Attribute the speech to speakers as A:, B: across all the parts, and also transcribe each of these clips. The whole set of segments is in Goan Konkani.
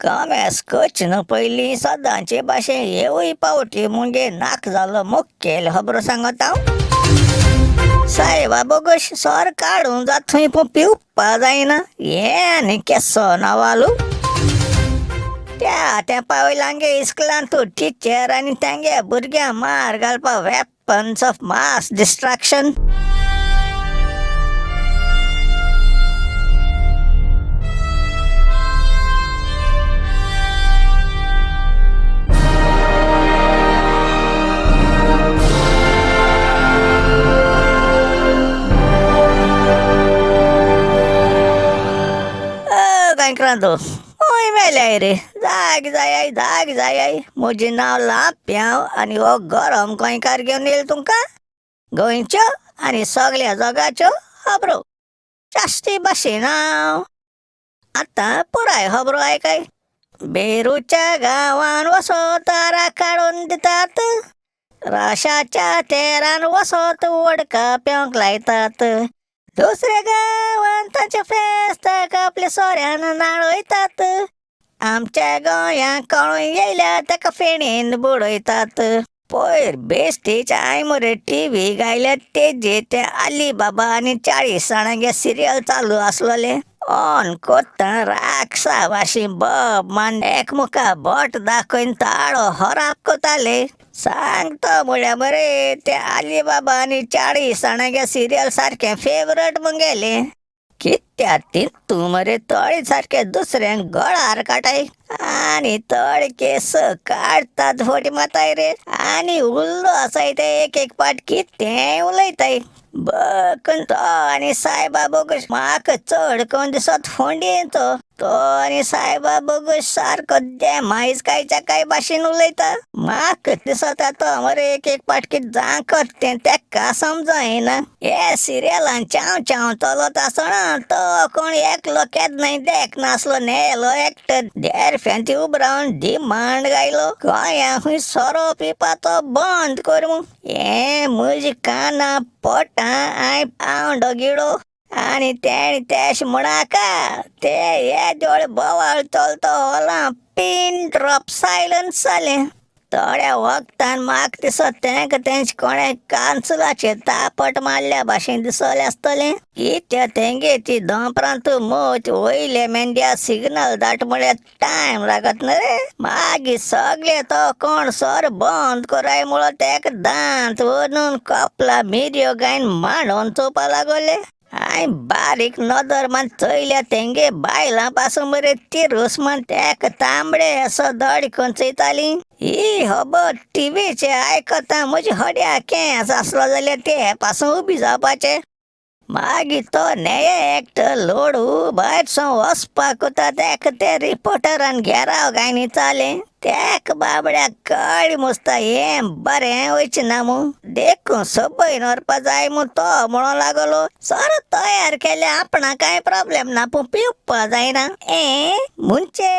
A: कमेस कच न्हू पयलीं सदांचे भाशेन येवूय पावटी मुगे नाक जालो मुखेल खबरो सांगत हांव. सायबा बोगस सर काडूंक जाता थंय पूण पिवपा जायना हें आनी केसो नवालू. त्या तेंपा वयल्या आमगे इस्कुलांत टिचर आनी तेंगे भुरग्यांक मार घालपा वेपन्स ऑफ मास डिस्ट्रक्शन. गोंयकारांनो खंय मेल्याय रे जाग जायाय जाग जायाय. म्हजें नांव लांप्यांव आनी हो गरम गोंयकार घेवन येयलो तुमकां गोंयच्यो आनी सगळ्या जगाच्यो खबरो जास्ती भाशेन हांव. आतां पुराय खबरो आयकाय. बेरूच्या गांवान वसो तारा काडून दितात, राशाच्या तेरान वसत वडका पेवंक लायतात, दुसऱ्या गांवान तांच्या फेस्ताक आपल्या सोऱ्यान नाळयतात, आमच्या गोंयांत कोणूय येयल्यार ताका फेणीन बुडयतात. पयर बेश्टीच हांवें मरे टी व्ही गायल्या तेजे ते आली बाबा आनी 40 जाणांगे सिरियल चालू आसलोलें. ऑन कोत्ता राक्षा भाशेन बोब मान एकमुखा बोट दाखयन ताळो खराब कोताले. सांगता म्हळ्यार मरे ते आली बाबा आनी 40 जाणांगे सिरियल सारकें फेवरेट मुगेलें. कित्याक तितू मरे तळी सारके दुसऱ्यांक गळार काटाय आनी तळ केस काडटात फटी माताय रे आनी उल्लो आसाय ते एक एक पाट कितेंय उलयताय. बकन तो आनी सायबा बोगस म्हाका चड करून दिसत फोंडेंचो तो आनी सायबा बोगस सारको देमायज कायच्या काय भाशेन उलयता. म्हाका दिसता तो मरे एक एक पाटकी जांकत तें तेका समजायना. हे सिरियलान चाव चाव चलत आसना तो कोण एकलो केन्नाय देखनासलो नेलो एकटो देर फेंती उब रावन डिमांड गायलो गोंया खंय सोरो पिवपाचो बंद कर म्हूण. हें म्हज्या काना पोटां हांवें आवंडो गिळो आनी तेणें तेश म्हणाका ते येदोळ बोवाळ चलतो हॉलां पिन ड्रॉप सायलन्स जालें. थोड्या वखदान म्हाका दिसत तेंका तेंचे कोणें कानसुलाचेर तापट मारल्या भाशेन दिसलें आसतलें. कित्या तेंगे ती दोंपरांत मोत वयले मेंढ्या सिग्नल दाट म्हळ्यार टायम लागत न्हय रे. मागीर सगळे तो कोण सर बंद कराय म्हणून तेका दांत व्हरून कपला मिरयो गायन मांडोवन चोवपा लागोले. हांवें बारीक नदर मान चोयल्या तेंगे बायलां पासून मरे तिरूस मान तेका तांबडे असो दड करून चोयताली. ही खबर टिवीचे आयकता म्हज्या हड्या केंस आसलो जाल्यार ते पासून उबी जावपाचे. मागीर तो नेये एकटो लोडू भायर सावन वचपाक वता तेका ते रिपोर्टरान घेराव गायनी चालें. तेका बाबड्याक कळ्ळी मुसता हें बरें वयचें ना म्हूण देखून सबयन व्हरपा जाय म्हूण तो म्हणूंक लागलो सर तयार केल्या आपणाक कांय प्रोब्लेम ना पूण पिवपा जायना. ए म्हणचे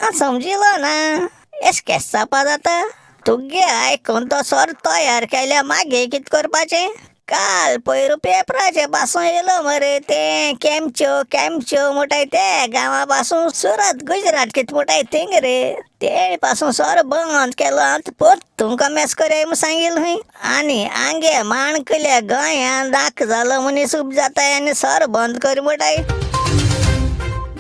A: हांव समजिलो ना एश केश जावपा जाता. तुगे आयकून तो सर तयार केल्या मागीर कितें करपाचें. काल पयर पेपराचे पासून येयलो मरे ते केमच्यो केमच्यो म्हणटाय ते गांवा पासून सुरत गुजरात कितें म्हणटाय थिंग रे ते पासून सर बंद केलो. आतां परतून कमेस करया म्हूण सांगिल्लें खंय. आनी आंगे माणकुल्या गोंयांत दाख जालो मनीस उब जाताय आनी सर बंद कर म्हणटाय.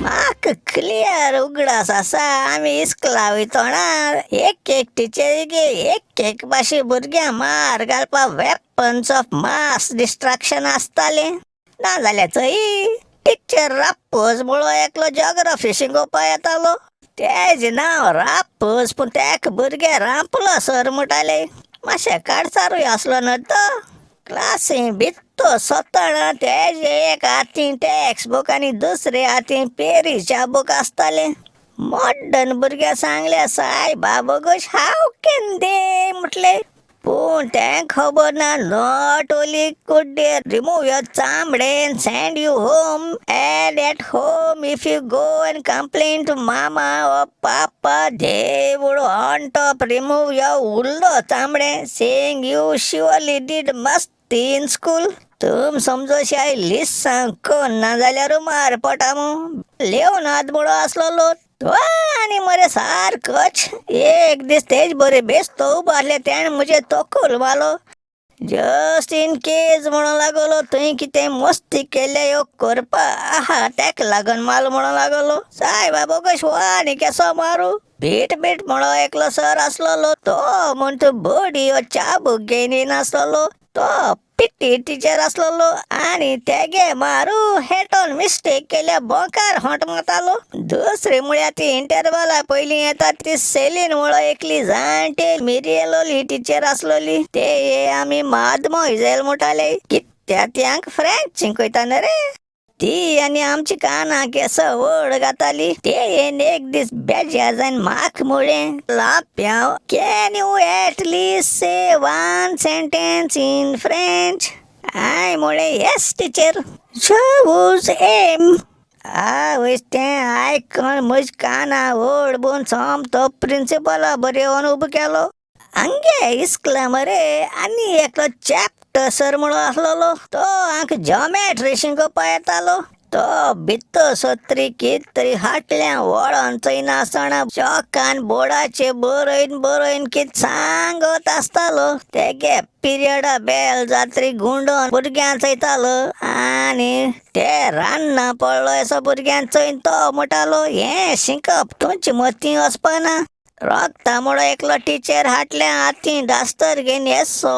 A: म्हाका क्लियर उगडास आसा आमी इस्कुला वयतना एक एक टिचरीगे एक एक भाशे भुरग्यांक मार घालपाक वेपन्स ऑफ मास डिस्ट्रक्शन आसतालें. नाजाल्यार चोय टिचर राप्पोज म्हणून एकलो जॉग्राफी शिकोवपा येतालो. तेजें नांव राप्पोज पूण तेका भुरगे रांपलो सर म्हणटाले. मातशें काडसारूय आसलो न्हय तो. क्लासी भित्तो सोतना तेजे एक हातीन टॅक्स बूक आनी दुसरे हातीन पेरीच्या बूक आसताले. मॉडर्न भुरग्यां सांगल्या सायबा बोगस हाव can they म्हटलें. पूण तें खबर ना not only could they remove your चामडे and send you home and at home if you go and complain to mama or papa they would on top remove your उरलो चामडे saying you surely did मस्ती इन स्कूल. तुम समजोशाय लिसां कोण ना जाल्यार मार पडटा मू. लेवनाद म्हणून आसलेलो तो आनी आनी मरे सारकोच एक दीस तेज बरे बेस्तो उबो आसले तेणें म्हजेर तोखूल मारलो. जस्ट इन केज म्हणूंक लागलो थंय कितें मस्ती केल्या ह्यो करपा आहा तेका लागून माल म्हणूंक लागलो. सायबा बोगस हो आनी केसो मारू. बीट बीट म्हणो एकलो सर आसलेलो तो म्हण तूं बडी वो चाबूक घेवन येनासलेलो. तो पीटी टिचर आसलेलो आनी तेगे मारू हेटोन मिस्टेक केल्या बोंकार होंट मारतालो. दुसरी म्हळ्यार ती इंटरवला पयलीं येता ती सेलीन म्हणो एकली जाणटी मिरयेलोली टिचर आसलेली. ते आमी मादमोयजेल म्हणटाले. कित्या ती आमकां फ्रेंच शिकयता न्हय रे. ती आनी आमची कानां केंसां व्हड घाताली. तेयेन एक दीस बेजार जावन म्हाका म्हळें, लाप्यांव, can you at least say one sentence in French? हांवें म्हळें, येस टिचर, je vous aime. आवयस तें आयकून म्हज कानां व्हड बून सोमतो प्रिंसिपला बरी येवन उबो केलो. आमगे इस्कला मरे आनी एकलो चॅप्टर सर म्हणून आसलेलो. तो आमकां जॉमेट्री शिकोवपा येतालो. तो भितर सत्री कित तरी हाटल्यान वळोन चोयनासतना चॉकान बोर्डाचेर बरयन बरयन कित सांगत आसतालो. तेगे पिरियडा बेल जात्री गुंडोवन भुरग्यांक चोयतालो आनी ते रान्ना पडलो असो भुरग्यांक चोयन तो म्हणटालो, हें शिकप तुमचे मतीं वचपाना. रोगता म्हणो एकलो टिचर हाटल्या हातीं दास्तर घेवन येसो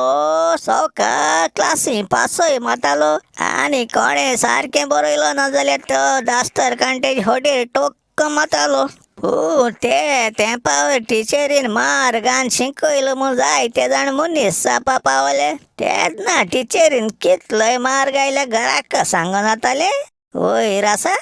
A: सवका क्लासी पासय मारतालो आनी कोणें सारकें बरयलो ना जाल्यार तो दास्तर काडून तेजे होडेर टोक्क मारतालो. पूण ते तेंपावयर टिचरीन मार घालून शिकयलो म्हूण जायते जाण मनीस जावपा पावले. तेन्ना टिचरीन कितलोय मार घायल्यार घराक सांगून जातालें. वयर आसा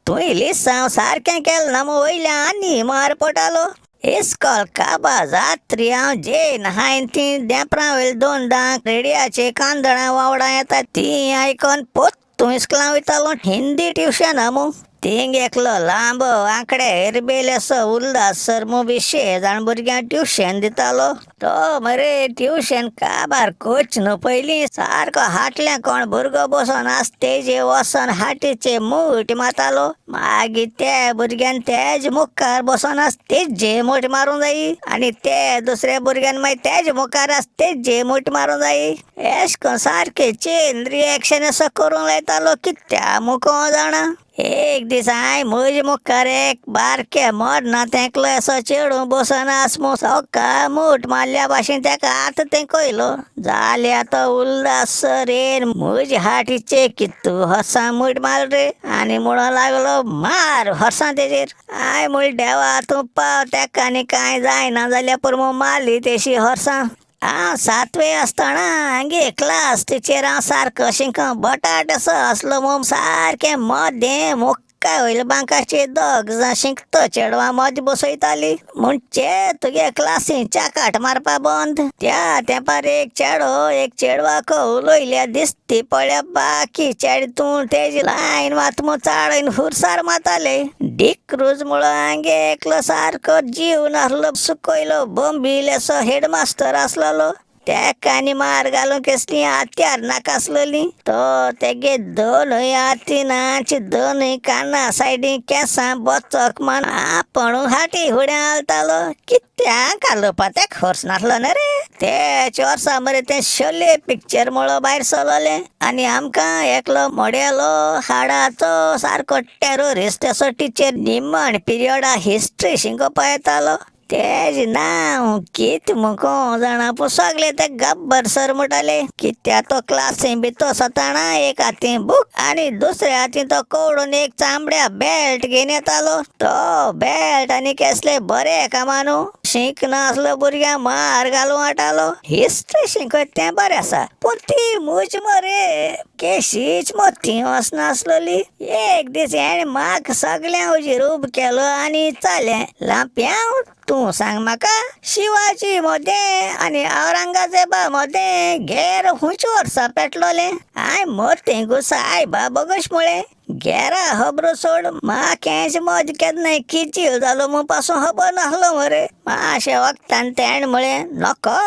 A: तुवें लिसांव सारकें केलें ना म्हूण वयल्यान आनी मार पडटालो. इस्कोल काबार जात्री हांव जेन हायन तीं देंपरां वयलीं दोनदां रेडियाचेर कांदळां वावडां येता तीं आयकोन पोत्तून इस्कोलां वयतालो हिंदी ट्युशना मू. थिंग एकलो लांबो आंकडे एरबेल असो उल्हास सर मू विशे जाण भुरग्यांक ट्युशन दितालो. तो मरे ट्युशन काबार कोच न्हू पयलीं सारको हाटल्या कोण भुरगो बसोन आस तेजे वचोन हाटीचे मूठ मारतालो. मागीर त्या भुरग्यान तेज मुखार बसोन आस तेजे मूठ मारूंक जायी आनी ते दुसऱ्या भुरग्यान मागीर तेज मुखार आस तेजे मूठ मारूंक जायी. एश कोन सारकें चेन रिएक्शन असो करूंक लायतालो कित्या मुको जाणा. एक दीस हांवें म्हजे मुखार एक बारके मरना तेंकलो असो चेडूं बसोन आस म्हूण सवका मूठ मारल्या भाशेन तेका हात तेंकयलो. जाल्यार तो उल्हास सर येवन म्हजे हाटीचेर कित्तू हर्सां मूठ मार रे आनी म्हणूंक लागलो, मार हर्सां तेजेर. हांवें म्हणलें, देवा तूं पाव तेका आनी कांय जायना जाल्यार पुरो मारली तेशी हर्सां. हांव सातवे आसतना आमगे क्लास टिचर हांव सारको शिको बटाट असो आसलो म्हूण सारकें मदें मुखार वयल्या बांकाचेर दोग जाण शिकतो चेडवां मदें बसयताली. म्हणचे तुगे क्लासीन चाकाट मारपा बंद. त्या तेंपार एक चेडो एक चेडवाक उलयल्या दिसती पळ्ळ्या बाकी चेडे तूं तेजी लायन मात म्हूण चाळून फुरसार मारताले. डिक्रूज म्हणून आमगे एकलो सारको जीव नासलो सुकयलो बोंबील असो हेडमास्तर आसलेलो. तेका आनी मार घालूंक कसलीं हत्यार नाका आसलेलीं. तो तेगे दोनूय हातीन आमची दोनूय काना सायडीन केंसां बोचक मान आपूण हाटी फुडें घालतालो. कित्याक घालोवपा तेका खर्च नासलो न्हय रे. तेच वर्सा मरे तें शोले पिक्चर म्हणो भायर सरलें आनी आमकां एकलो मोडेलो हाडाचो सारको टेररिस्ट असो टिचर निमण पिरियडा हिस्ट्री शिकोवपा येतालो. तेजें नांव कित म्हूण कोण जाणा पूण सगळे ते गब्बर सर म्हणटाले. कित्याक तो क्लासीन भितर सरतना एक हातीन बूक आनी दुसऱ्या हातीन तो कवडून एक चामड्या बेल्ट घेवन येतालो. तो बेल्ट आनी केसले बरे कामा न्हू. शिकनासलो भुरग्यांक मार घालूंक हाडटालो. हिस्ट्री शिकयता तें बरें आसा पूण ती म्हज मरे केशीच मतीं वचनासलेली. एक दीस हेणें म्हाका सगळ्यां हुजीर उबो केलो आनी विचारलें, लांप्यांव तूं सांग म्हाका शिवाजी मदें आनी औरंगजेबा मदें गेर खुंयच्या वर्सा पेटलोलें? हांवें मतीं घुसाय बोगस म्हळें. गेरा खबरो सोड म्हाका हेच मद केन्नाय किचील जालो म्हूण पासून खबर नासलो मरे. मातशें वखदान तेणें म्हळें, नको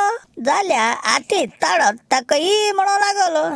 A: जाल्यार हातीं ताडत ताका ई म्हणूंक लागलो.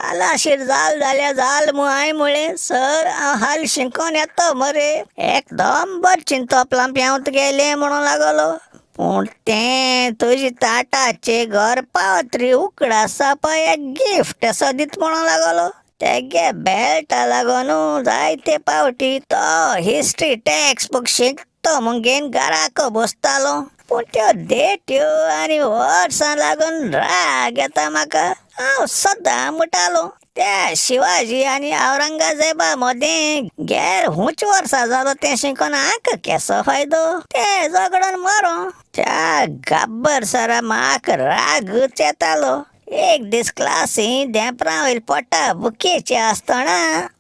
A: आलाशीर जाल जाल्यार जाल मू. हांवें म्हळें, सर हांव हाल शिकोन येता मरे. एकदम बरें चिंतप लांप्यांत गेलें म्हणूंक लागलो. पूण तें तुजे ताटाचे घर पावतरी उकडासा पळय एक गिफ्ट असो दित म्हणूंक लागलो. तेगे बेल्टा लागोनू जायते पावटी तो हिस्ट्री टॅक्स्ट बूक शिकतो म्हूण घेवन घराक बसतालो. पूण त्यो देट्यो आनी वर्सां लागून राग येता म्हाका. हांव सदां म्हणटालो, त्या शिवाजी आनी औरंगजेबा मदें गैर हुंच वर्सां जालो तें शिकोन आंक केसो फायदो? ते झगडोन मरो. त्या गब्बर सरा म्हाका रागूच येतालो. एक दीस क्लासी धेंपरा वयले पोटा बुकेचे आसतना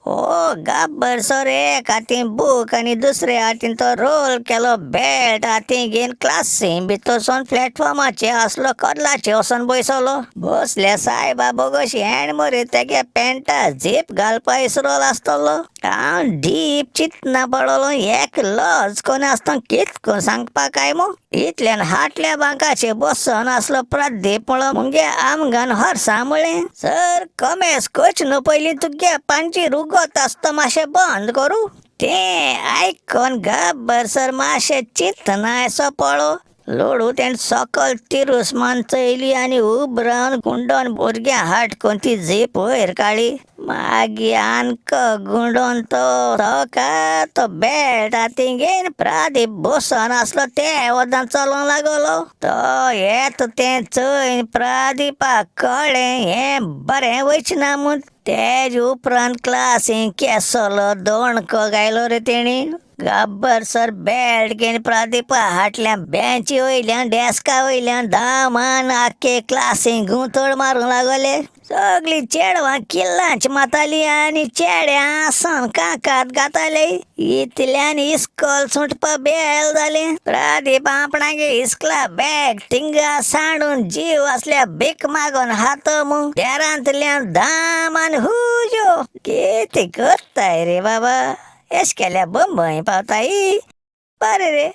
A: हो गब्बर सर एक हातीन बूक आनी दुसऱ्या हातीन तो रोल केलो बेल्ट हातीन घेवन क्लासी भितर सोन प्लॅटफॉर्माचे आसलो कदलाचे वचोन बसलो. बसल्या सायबा बोगोशी हेण मरे तेगे पॅन्टा झीप घालपा इसरोल आसतलो. हांव डीप चिंतना पडलो. एक लज कोण आसतना कितको सांगपा काय मू. इतल्यान हाटल्या बांकाचे बसून आसलो प्रदीप म्हणलो मुगे आमगान हर्सा म्हळें, सर कमेस कोच न्हू पयलीं तुगे पांची रुगत आसता मातशें बंद करूं. तें आयकोन गब्बर सर मातशें चिंतना असो पळो. लोडू तेणें सकल तिरूस मान चयली आनी उब रावन गुंडोन भुरग्यां हाटकून ती झीप वयर काडली. मागीर आनक गुंडोन तो सका तो बेल्ट हातीन घेवन प्रदीप बसून आसलो ते वोदान चलोंक लागलो. तो येता तें चोयन प्रदीपाक कळ्ळें हें बरें वयचें ना म्हूण. तेजे उपरांत क्लासीन केसलो दोणको घायलो रे तेणी. गब्बर सर बेल्ट घेवन प्रदीपा हाटल्यान बेंची वयल्यान डेस्का वयल्यान दामान आख्खे क्लासीन गुंतोड मारूंक लागले. सगळीं चेडवां किल्लांच माताली आनी चेडे आसन काकात गाताले. इतल्यान इस्कोल सुटपा बेल जालें. प्रदीप आपणागे इस्कला बॅग थिंगा सांडून जीव आसल्या भीक मागून हात मू देरांतल्यान दामान हुजो. कितें करताय रे बाबा, एश केल्या बंबय पावताय. बरें रे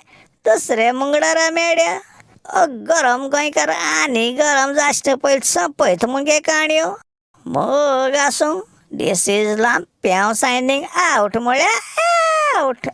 A: दुसरे मंगळारा मेळ्या. गरम गोंयकार आनी गरम जास्त पयलीं सोंपयत मुगे काणयो. मोग आसूं. दीस is लांप्यांव सायनींग आवट म्हळ्यार आवट.